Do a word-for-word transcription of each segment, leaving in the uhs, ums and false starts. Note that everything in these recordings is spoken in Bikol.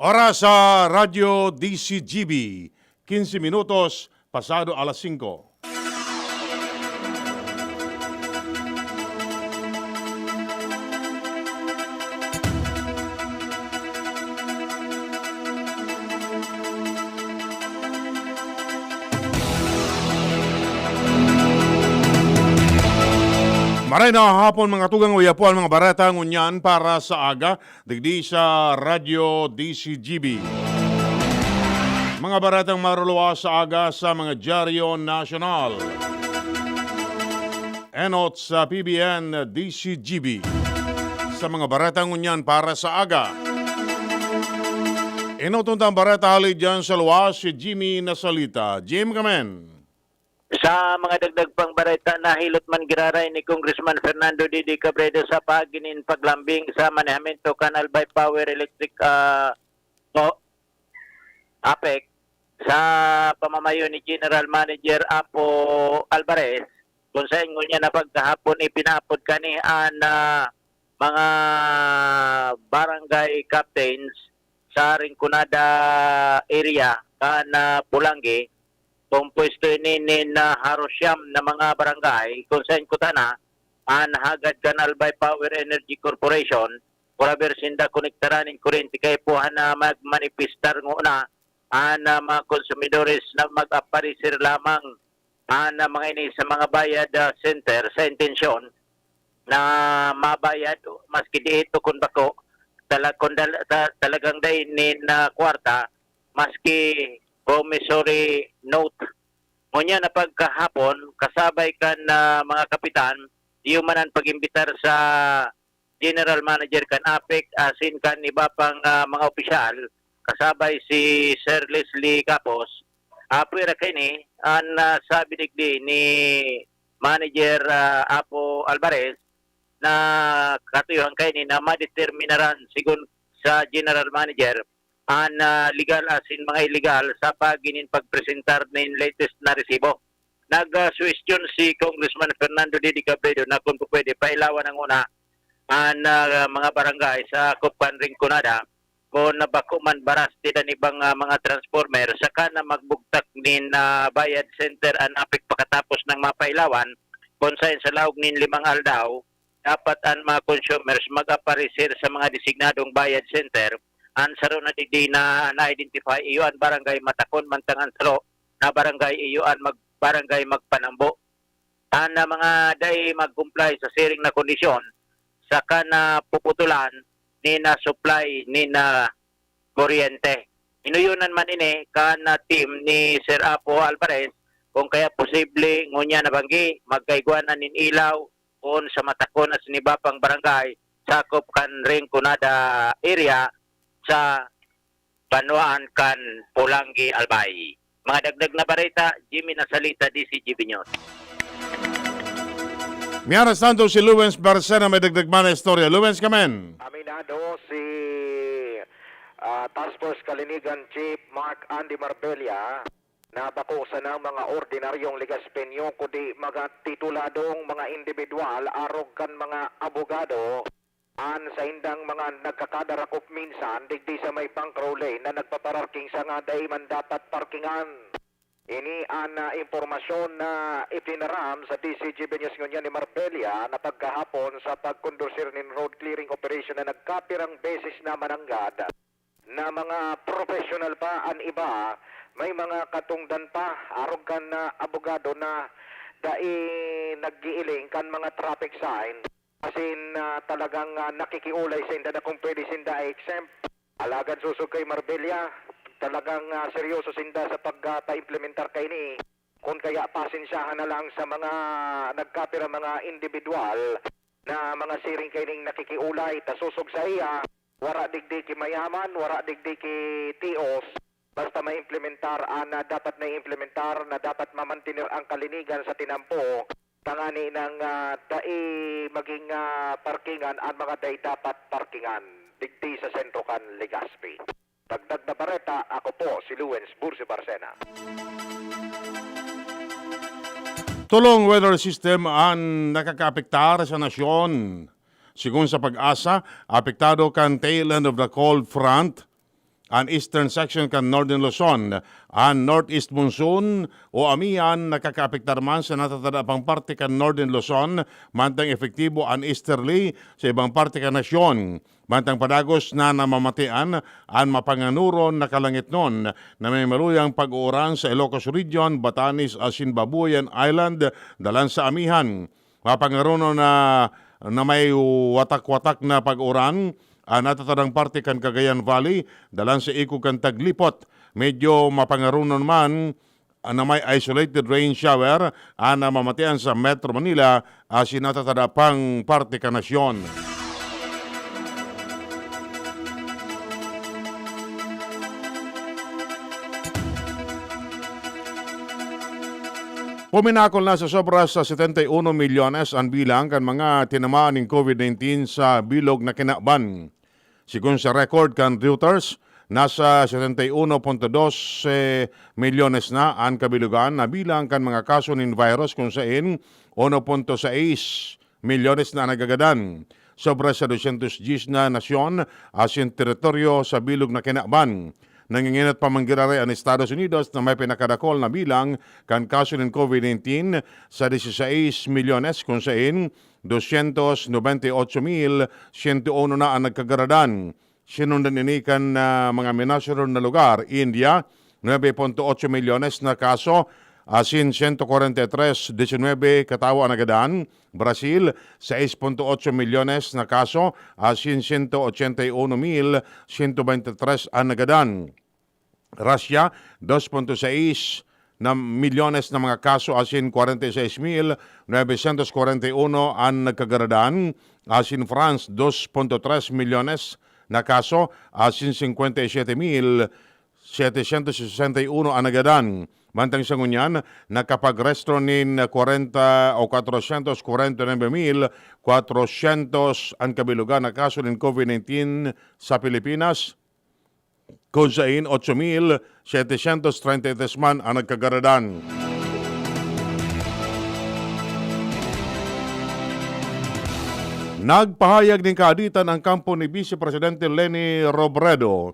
Oras sa Radyo D C G B, quince minutos pasado alas singko. Maray na hapon, mga tugang, uya po ang mga bareta ngunyan para sa aga, digdi sa Radyo D C G B. Mga baretang maruluwas sa aga sa mga dyaryo nasyonal. Enot sa P B N D C G B. Sa mga bareta ngunyan para sa aga. Enot untang bareta hali dyan sa luwas, si Jimmy Nasalita. Jim, kamen. Sa mga dagdag pang bareta, nahilot man giraray ni Congressman Fernando Didi Cabredo sa paagi nin paglambing sa manehamento kan Albay Power Electric, ah, o APEC, sa pamamayo ni General Manager Apo Alvarez, kung saen ngunyan na pagkahapon ipinaapod kani an, ah, mga barangay captains sa Rinconada area kan, ah, Polangui, kompuesto ini nin, ah, haros siyam na mga barangay kung saen kutana an hagad kan Albay Power Energy Corporation, kuraber sinda konektaran nin kuryente kaipuhan na magmanifestar ngona an, ah, mga konsumidores na mag-aparecer lamang an, ah, mga ini sa mga bayad, ah, center sa intensyon na mabayad maski diito kun bako, tala-, kun dal-, ta-, talagang dai nin, ah, kwarta, maski promissory note. Ngunyan na pagkahapon, kasabay kan, ah, mga kapitan, iyo man an pag-imbitar sa general manager kan APEC, asin kan iba pang, ah, mga opisyal, kasabay si Sir Leslie Capos. Apwera kaini, an, ah, sabi digdi ni Manager, ah, Apo Alvarez, na katuyuhan kaini na madeterminaran, sigon sa general manager, an, ah, legal asin mga illegal sa paagi nin pagpresentar nin latest na resibo. Nag, ah, suhestyon si Congressman Fernando Didi Cabredo na kun pupwede, pailawan na ngona an, ah, mga barangay sa sakop kan Rinconada, kun bako man, baraste an ibang, ah, mga transformer, saka na magbugtak nin, ah, bayad center an APEC pakatapos nang mapailawan, kun saen sa laog nin limang aldaw, dapat an mga consumers mag-aparecer sa mga designadong bayad center. An saro na digdi na na-identify, iyo an barangay matakon, mantang an saro na barangay, iyo an mag-, barangay magpanambo. An, ah, mga dai mag-comply sa siring na kondisyon, saka na puputulan nin, ah, supply nin, ah, kuryente. Inuyonan man ini kan, ah, team ni Sir Apo Alvarez, kung kaya posible, ngunyan na banggi, magkaigwa na nin ilaw, kun sa matakon asin iba pang barangay sakop kan Rinconada area sa banwaan kan Polangui, Albay. Mga dagdag na bareta, Jimmy Nasalita, D C G B News. Mientras tanto, si Lawrence Barcena may dagdag man na istorya. Lawrence, kamen. Aminado si, ah, Task Force Kalinigan Chief Mark Andy Marbella na bako sanang mga ordinaryong Legaspeño, kundi mga tituladong mga indibidwal, arog kan mga abogado, an saindang mga nagkakadarakop minsan digdi sa may Bancro Lane na nagpapararking sa nga dai man dapat parkingan. Ini an, ah, impormasyon na itinaram sa D C G B News ngunyan ni Marbella na pagkahapon sa pagkondusir nin road clearing operation na nagkapirang beses na mananggad na mga professional pa an iba, may mga katungdan pa, arog kan, ah, abogado na dai nag-iiling kan mga traffic sign. Asin, ah, talagang, ah, nakikiolay sinda na kung pwede sinda i-exempt. Alagad sosog kay Marbella, talagang, ah, seryoso sinda sa pag, ah, paimplementar kaini. Kun kaya, pasensyahan na lang sa mga nagkapira mga indibidwal na mga siring kaining nakikiolay, ta sosog saiya, wara digdi ki mayaman, wara digdi ki tios, basta maimplementar an, ah, dapat na implementar, na dapat mamantener ang kalinigan sa tinampo, tangani nang, ah, dai maging, ah, parkingan an mga dai dapat parkingan digdi sa sentro kan Legazpi. Dagdag na bareta, ako po si Lawrence Bursi Barcena. Tolong weather system an nakakaapektar sa nasyon. Sigon sa PAGASA, apektado kan tail end of the cold front an eastern section kan Northern Luzon. An northeast monsoon o amihan nakakaapektar man sa natatada pang parte kan Northern Luzon, mantang epektibo an easterly sa ibang parte kan nasyon. Mantang padagos na namamatean an mapanganuron na kalangitnon na may maluyang pag-uuran sa Ilocos Region, Batanes asin Babuyan Island dalan sa amihan. Mapangaruno na, na may watak-watak na pag-uran an natatadang parte kan Cagayan Valley, dalan sa ikog kan Taglipot. Medyo mapangaruno naman na may isolated rain shower an namamatean sa Metro Manila asin natatada pang parte kan nasyon. Puminakol na sa sobra sa setenta y uno milyones an bilang kan mga tinamaan nin COVID nineteen sa bilog na kinaban. Sigon sa record kan Reuters, nasa setenta y uno punto dos milyones na an kabilogan na bilang kan mga kaso nin virus, kun saen uno punto sais milyones na an nagagadan. Sobra sa dosyentos dyes na nasyon asin teritoryo sa bilog na kinaban. Nangingenot pa man giraray an Estados Unidos na may pinakadakol na bilang kan kaso nin COVID nineteen sa dieciséis milyones, kun saen dosyentos nobenta y otso mil siyento uno na an nagkagaradan. Sinundan ini kan, ah, mga minasyonal na lugar, India, nuebe punto otso milyones na kaso, asin siyento kwarenta y tres, diecinuebe katawo an nagadan. Brazil, sais punto otso milyones na kaso, asin siyento ochenta y uno mil siyento bente tres an nagadan. Russia, dos punto sais na milyones na mga kaso asin kwarenta y seis mil novecientos kwarenta y uno an nagkagaradan, asin France, dos punto tres milyones na kaso asin singkwenta y siyete mil setecientos sesenta y uno an nagadan. Mantang sa ngunyan, nakapag-rehistro nin kwarenta o kwatrosyentos kwarenta y nuebe mil kwatrosyentos an kabilogan na kaso nin COVID nineteen sa Pilipinas, kun saen otso mil setecientos treinta y tres man an nagkagaradan. Nagpahayag nin kaaditan an kampo ni Vice Presidente Leni Robredo.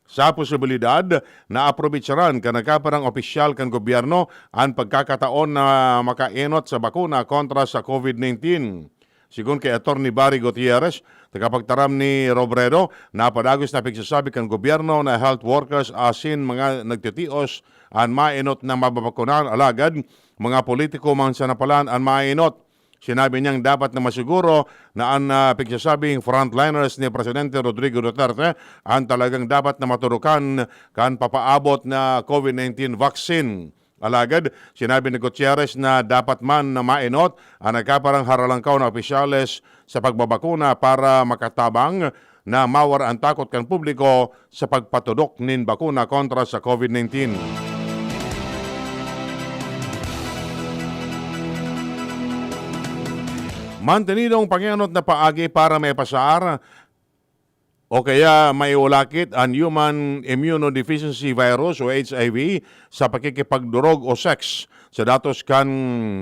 Sa posibilidad na aprobetsaran kan nagkaparang opisyal kan gobyerno an pagkakataon na makaenot sa bakuna kontra sa COVID nineteen. Sigon kay Attorney Barry Gutierrez, tagapagtaram ni Robredo, napadagos na pigsasabi kan gobyerno na health workers asin mga nagtitios an maenot na mababakunahan, alagad mga politiko man sa napalan an maenot. Sinabi niyang dapat na masiguro na an, ah, pigsasabing frontliners ni Presidente Rodrigo Duterte an talagang dapat na maturukan kan papaabot na COVID nineteen vaccine. Alagad, sinabi ni Gutierrez na dapat man na maenot an nagkaparang haralangkaw na opisyales sa pagbabakuna para makatabang na mawara an takot kan publiko sa pagpatudok nin bakuna kontra sa COVID nineteen. Mantenidong pangenot na paagi para maipasar o kaya maiulakit an human immunodeficiency virus o H I V sa pakikipagdurog o sex. Sa datos kan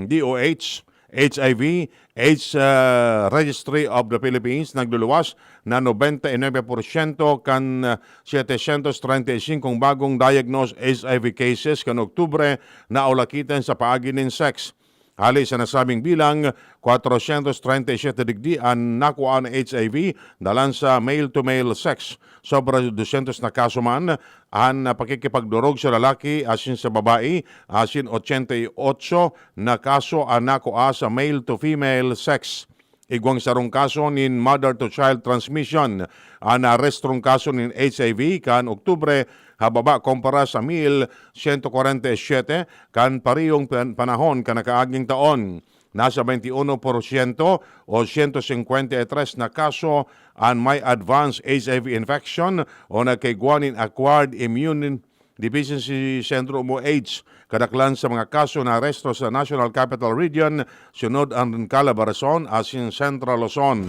D O H, H I V AIDS, ah, Registry of the Philippines, nagluluwas na nobenta y nuebe porsyento kan, ah, setecientos treinta y singkong bagong diagnosed H I V cases kan Oktubre na ulakitan sa paagi nin sex. Hali sa nasabing bilang, kwatrosyentos treinta y siyete digdi an nakuha na H I V dalan sa male-to-male sex. Sobra dosyentos na kaso man an pakikipagdurog sa lalaki asin sa babae, asin ochenta y ocho na kaso an nakua sa male to female sex. Igwang sarong kaso nin mother to child transmission an narehistrong kaso nin H I V kan Oktubre, hababa kumpara sa mil siyento kwarenta y siyete kan parehong pan-, panahon kan nakaaging taon. Nasa baynte uno porsyento o siyento singkwenta y tres na kaso an may advanced H I V infection o nagkaigwa nin acquired immune deficiency syndrome o AIDS. Kadaklan sa mga kaso na aresto sa National Capital Region, sunod an Calabarzon asin Central Luzon.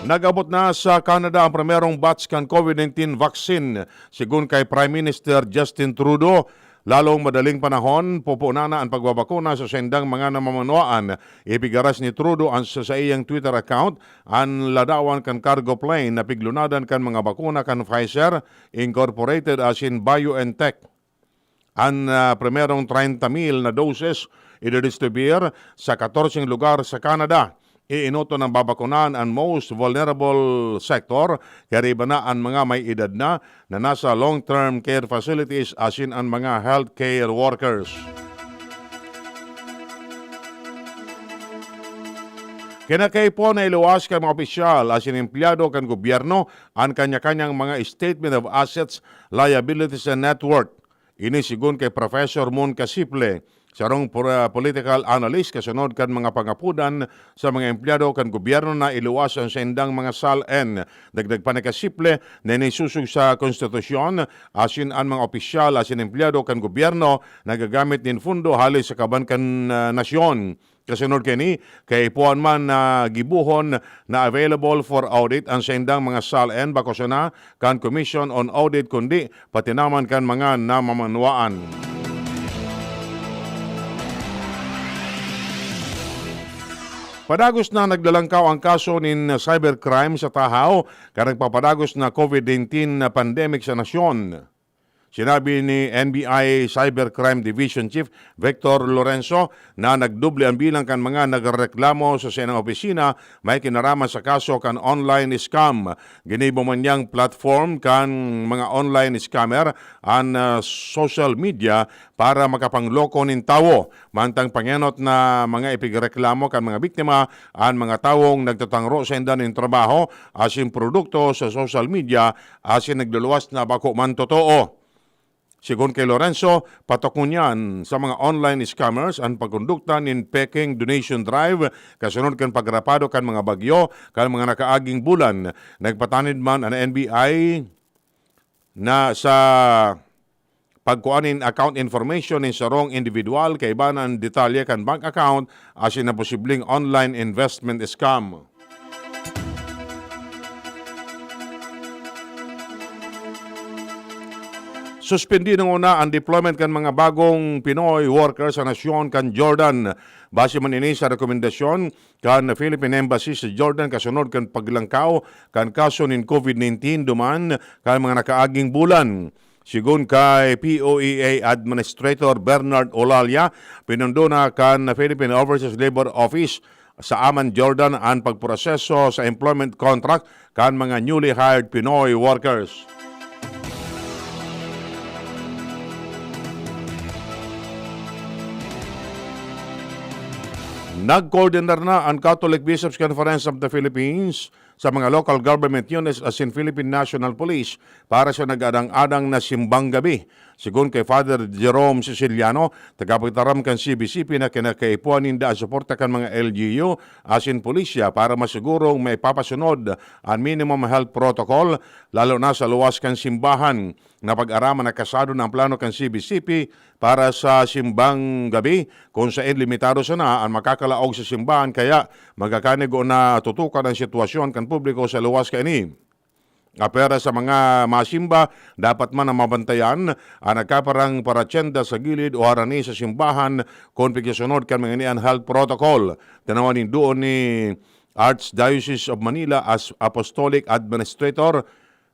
Nag-abot na sa Canada ang primerong batch kan COVID nineteen vaccine. Sigon kay Prime Minister Justin Trudeau, lalong madaling panahon, pupunan na an pagbabakuna sa saindang mga namamanwaan. Ipigaras ni Trudeau an sa saiyang Twitter account an ladawan kan cargo plane na piglunadan kan mga bakuna kan Pfizer Incorporated asin BioNTech. An, ah, primerong treinta mil na doses ididistibuyir sa katorseng lugar sa Canada. Iinoton na babakunahan an most vulnerable sector, kaya iba na an mga may edad na, na nasa long-term care facilities asin an mga healthcare workers. Kinakaipuhan na iluwas kan mga opisyal asin empleyado kan gobyerno an kanya-kanyang mga statement of assets, liabilities and net worth. Ini sigon kay Professor Mon Casiple, sarong pro-, political analyst kasunod kan mga pangapodan sa mga empleyado kan gobyerno na iluwas an saindang mga S A L N. Dagdag pa ni Casiple na inisosog sa konstitusyon asin an mga opisyal asin empleyado kan gobyerno nagagamit nin fundo hale sa kaban kan, ah, nasyon. Kasunod kaini, kaipuhan man na gibohon na available for audit an saindang mga S A L N bako sana kan Commission on Audit kundi pati naman kan mga namamanwaan. Padagos na naglalangkaw ang kaso nin cybercrime sa Tahaw kan nagpapadagos na COVID nineteen na pandemic sa nasyon. Sinabi ni N B I Cybercrime Division Chief Victor Lorenzo na nagdoble ang bilang kan mga nagrereklamo sa saiyang opisina may kinaraman sa kaso kan online scam. Ginibo man niyang platform kan mga online scammer an, ah, social media para makapangloko nin tawo. Mantang pangenot na mga ipigreklamo kan mga biktima an mga tawong nagtatangro sainda nin trabaho asin produkto sa social media asin nagluluwas na bako man totoo. Sigon kay Lorenzo, patok ngunyan sa mga online scammers an pagkondukta nin peking donation drive kasunod kan pagrapado kan mga bagyo kan mga nakaaging bulan. Nagpatanid man an N B I na sa pagkua nin account information nin sarong individual kaiba na an detalye kan bank account asin na posibleng online investment scam. Suspindi na nguna an deployment kan mga bagong Pinoy worker sa nasyon kan Jordan. Base man ini sa rekomendasyon kan Philippine Embassy sa Jordan kasunod kan paglangkaw kan kaso nin COVID nineteen duman kan mga nakaaging bulan. Sigon kay P O E A Administrator Bernard Olalia, pinundo na kan Philippine Overseas Labor Office sa Amman, Jordan, an pagproseso sa employment contract kan mga newly hired Pinoy workers. Nagkoordinar na an Catholic Bishops' Conference of the Philippines sa mga local government units asin Philippine National Police para sa nag-adang-adang na simbang gabi. Sigon kay Father Jerome Siciliano, tagapagtaram kan C B C P, na kinakaipuhan ninda an suporta kan mga L G U asin pulisya para masigurong maipapasunod an minimum health protocol, lalo na sa luwas kan simbahan. Napag-araman na kasado na an plano kan C B C P para sa simbang gabi, kun saen limitado sana an makakalaog sa simbahan, kaya magkakanigo na tutukan an sitwasyon kan publiko sa luwas kaini. Apera sa mga masimba, dapat man na mabantayan an nagkaparang paratyenda sa gilid o harani sa simbahan kun pigkasunod kan mga ini an health protocol. Tinawan nin duon ni Archdiocese of Manila as Apostolic Administrator,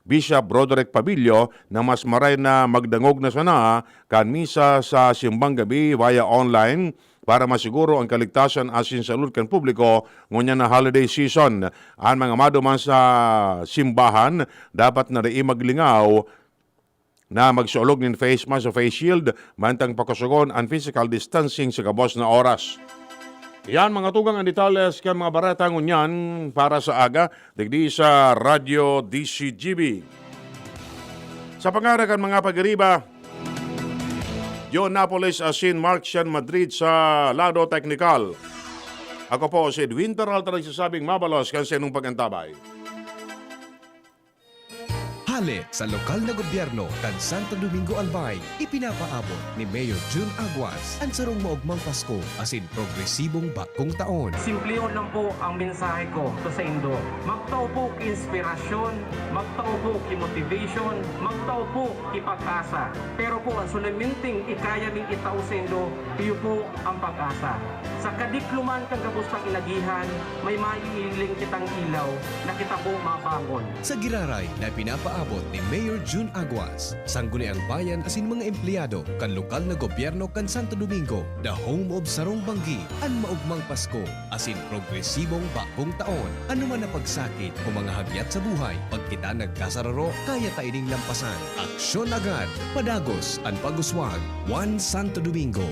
Bishop Roderick Pabillo, na mas maray na magdangog na sana kan misa sa simbang gabi via online para masiguro an kaligtasan asin salud kan publiko ngunyan na holiday season. An mga maduman sa simbahan dapat na dai maglingaw na magsuolog nin face mask o face shield, mantang pakosogon an physical distancing sa gabos na oras. Iyan, mga tugang, an detalles kan mga bareta ngunyan para sa aga, digdi sa Radyo D C G B. Sa pangaran kan mga pagiriba, John Napoles asin Mark Sian Madrid sa lado teknikal. Ako po si Edwin Peralta, nagsasabing mabalos kan sainong pag-antabay. Ulit sa lokal na gobyerno kan Santo Domingo, Albay, ipinapaabot ni Mayor Jun Aguas an sarong maogmang Pasko asin progresibong bagong taon. Simplihon lang po ang mensahe ko sa saindo. Magtao po ki inspirasyon, magtao po ki motivation, magtao po ki pag-asa. Pero po, ang solamente kaya ming itao saindo, iyo po ang pag-asa. Sa kadikloman kan gabos tang inagihan, may maiiling kitang ilaw na kita po mabangon. Sa giraray na pinapaabot ni Mayor Jun Aguas, Sangguniang Bayan asin mga empleyado kan lokal na gobyerno kan Santo Domingo, the home of sarong banggi, an maogmang Pasko asin progresibong bagong taon. Ano man na pagsakit o mga hagyat sa buhay, pag kita nagkasararo, kaya ta ining lampasan. Aksyon agad! Padagos an pag-uswag. One Santo Domingo.